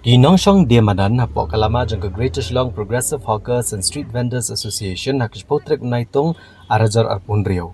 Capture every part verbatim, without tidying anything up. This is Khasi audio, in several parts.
Ki nongshong die madan hapoh ka lama jong ka Greater Shillong Progressive Hawkers and Street Vendors Association ha ka shiphew tarik u Naitung ar hajar arphew hynriew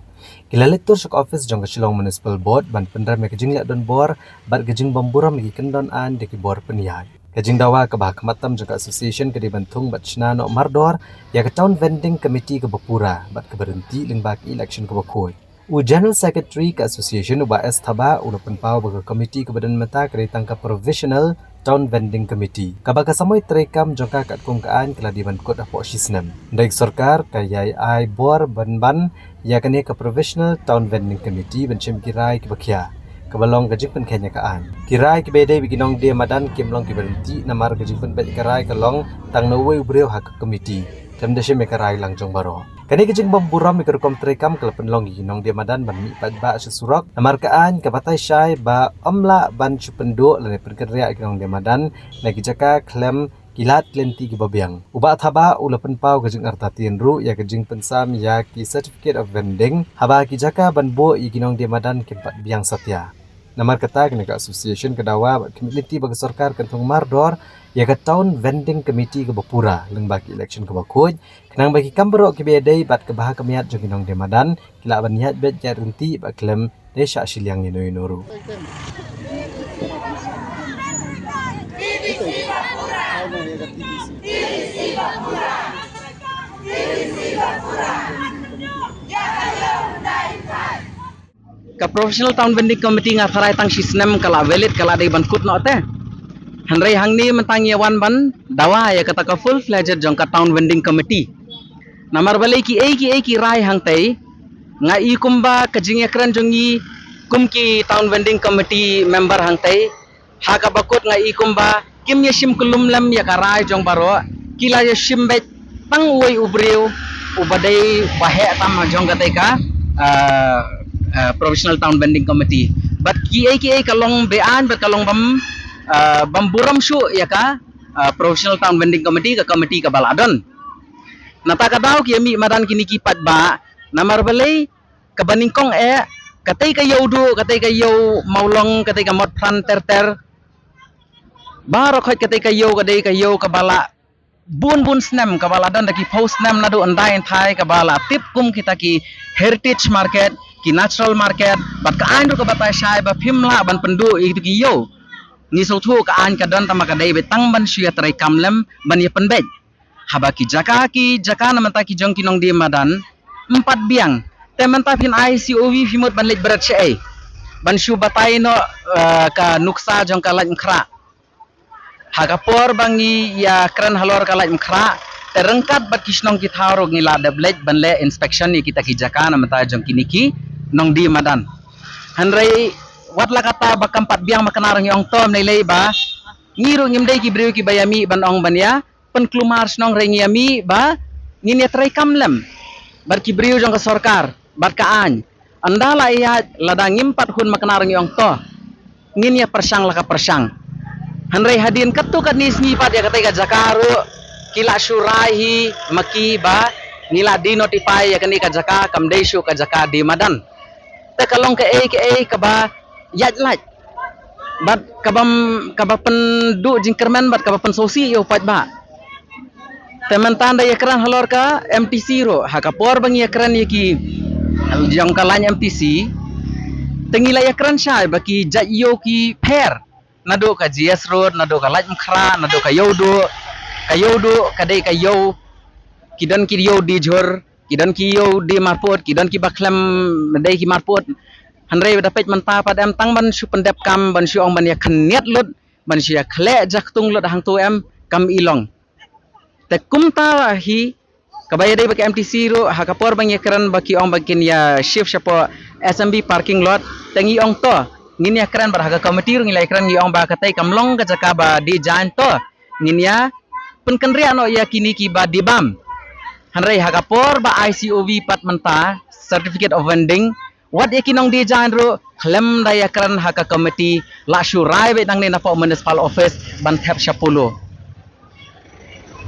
ki la leit tur sha ka office jong ka Shillong Municipal Board ban pynrem ïa ka jingleh donbor bad ka jingbymburom ïa ki kyndon aiñ da ki bor pynïaid. Ka jingdawa kaba ha khmat tam jong ka association ka dei ban thung bad shna noh mardor ïa ka Town Vending Committee kaba pura bad kaba ryntih lyngba ka election kaba khuid. U General Secretary ka Association u Bah S Thabah u la pynpaw ba ka committee kaba don mynta ka dei tang ka Provisional Town Vending Committee kaba ka samoi treikam jong ka katkum ka aiñ ka la dei ban kut hapoh shi snem. Hynrei ka sorkar ka ïai ai bor ban ban ïa kane ka Provisional Town Vending Committee ban shim ki rai kiba khia kaba long ka jingpynkheiñ ïa ka aiñ. Ki rai kiba ïadei bad ki nongdie madan kim long kiba ryntih namar ka jingpynbeit ïa ka rai ka long tang na uwei u briew ha ka committee, khlem da shim ïa ka rai lang jong baroh. Kane ka jingbymburom ïa ka rukom treikam ka la pynlong ïa ki nongdie madan ban mih paidbah sha surok namar ka aiñ ka batai shai ba ym lah ban shu pynduh lane pynkynriah ïa ki nongdie madan na ki jaka khlem ki lad ki lynti kiba biang. U Bah Thabah u la pynpaw ka jingartatien ruh ïa ka jingpynsam ïa ki Certificate of Vending haba ki jaka ban buh ïa ki nongdie madan kim pat biang satia. Namar kata kane ka association ka dawa bad ka mih lynti ba ka sorkar kan thung mardor ïa ka Town Vending Committee kaba pura lyngba ka election kaba khuid, khnang ba ki kam baroh kiba ïadei bad ka bha ka miat jong ki nongdie madan ki lah ban ïaid beit ïaid ryntih bad khlem da shah shiliang ïano ïano ruh. Ka Professional Town Vending Committee nga tharai tang shi snem ka la valid, ka la dei ban kut noh te. Hynrei hangne mynta ngi ïa wan ban dawa ïa kata ka full fledged jong ka Town Vending Committee. Namar balei kiei kiei ki rai hangtei, nga i kumba ka jingïakren jong ngi kum ki Town Vending Committee member hangtei, ha kaba kut nga i kumba kim ïa shim kyllum lem ïa ka rai jong baroh, ki la ïa shim beit tang uwei u briew uba dei ba heh tam jong katei ka, ah, ah, Professional Town Vending Committee. Bad kiei kiei ka long be-aiñ bad ka long bym, ah, bym burom shuh ïa ka, ah, Professional Town Vending Committee, ka committee kaba la don. Nata ka daw ki ïa mih madan kine ki paidbah, namar balei, kaba nyngkong eh, katei ka ïew duh, katei ka ïew mawlong, katei ka mot pran ter ter, baroh khoit katei ka ïew ka dei ka ïew kaba la bun bun snem, kaba la don da ki phew snem naduh ynda ynthai, kaba la tip kum kita ki heritage market, ki natural market, bad ka aiñ ruh ka batai shai ba phim lah ban pynduh ïa kitu ki ïew. Ngi sngewthuh ka aiñ ka don, tangba ka dei beit tang ban shu ïa treikam lem ban ïa pynbeit. Haba ki jaka, ki jaka na mynta ki jong ki nongdie madan ym pat biang. Te mynta phin ai C O V phi mut ban leit bret shaei? Ban shu batai noh, eh, ka nuksa jong ka Laitumkhrah. Ha ka por ba ngi ïa kren halor ka Laitumkhrah, te ryngkat bad ki shnong ki thaw ruh ngi la dep leit ban leh inspection ïa kita ki jaka na mynta jong kine ki nongdie madan. Hynrei wat la katta ba kam pat biang, ma kane ruh ngi ong to, ym lei lei ba ngi ruh ngim dei ki briew kiba ïa mih ban ong ban ïa pynkulmar shnong, hynrei ngi ïa mih ba ngin ïa treikam lem bad ki briew jong ka sorkar bad ka aiñ. Ynda la ïaid, lada ngim pat hun, ma kane ruh ngi ong to, ngin ïa pyrshang la ka pyrshang. Hynrei hadien katto katne sngi pat ïa katei ka jaka ruh ki la shu rai hi ma ki ba ngi la de-notify ïa kane ka jaka, kam dei shuh ka jaka die madan. Te ka long kaei kaei kaba ïaid lait bad kaba, kaba pynduh jingkyrmen bad kaba pynsngewsih ïa u paidbah. Te mynta ynda ïa kren halor ka M T C ruh, ha ka por ba ngi ïa kren ïa ki jong ka lain M T C, te ngi la ïa kren shai ba ki jait ïew ki pher, naduh ka G S Road, naduh ka Laitumkhrah, naduh ka Ïewduh. Ka Ïewduh ka dei ka ïew, ki don ki ïew die jhur, ki don ki ïew die marput, ki don kiba khlem dei ki marput. Hynrei da peit mynta pat em tang ban shu pyndep kam, ban shu ong ban ïa khynñiat lut, ban shu ïa khleh jaktung lut hangto em, kam i long. Te kumta hi, kaba ïadei bad ka M T C ruh, ha ka por ba ngi ïa kren ba ki ong ba kin ïa shift shapoh S M B parking lot, te ngi ong to, ngin ïa kren bad ha ka committee ruh ngi la ïa kren, ngi ong ba katei kam long ka jaka ba die jaiñ, to ngin ïa pynkynriah noh ïa kine kiba die bam. Hynrei ha ka por ba ai C O V pat mynta, certificate of vending, wat ïa ki nongdie jaiñ ruh khlem da ïa kren ha ka committee, la shu rai beit nangne napoh municipal office ban thep sha Polo.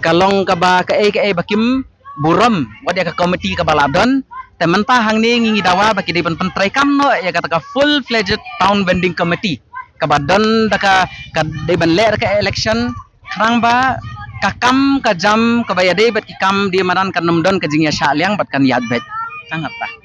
Ka long kaba kaei kaei ba kim burom wat ïa ka committee kaba la don. Te mynta hangne ngi ngi dawa ba ki dei ban pyntreikam noh ïa kata ka full fledged town vending committee. kaba don da ka, ka dei ban leh da ka election, khnang ba ka kam ka jam kaba ïadei bad ki kam die madan kan ym don ka jingïashah liang bad kan ïaid beit. Tang hatta.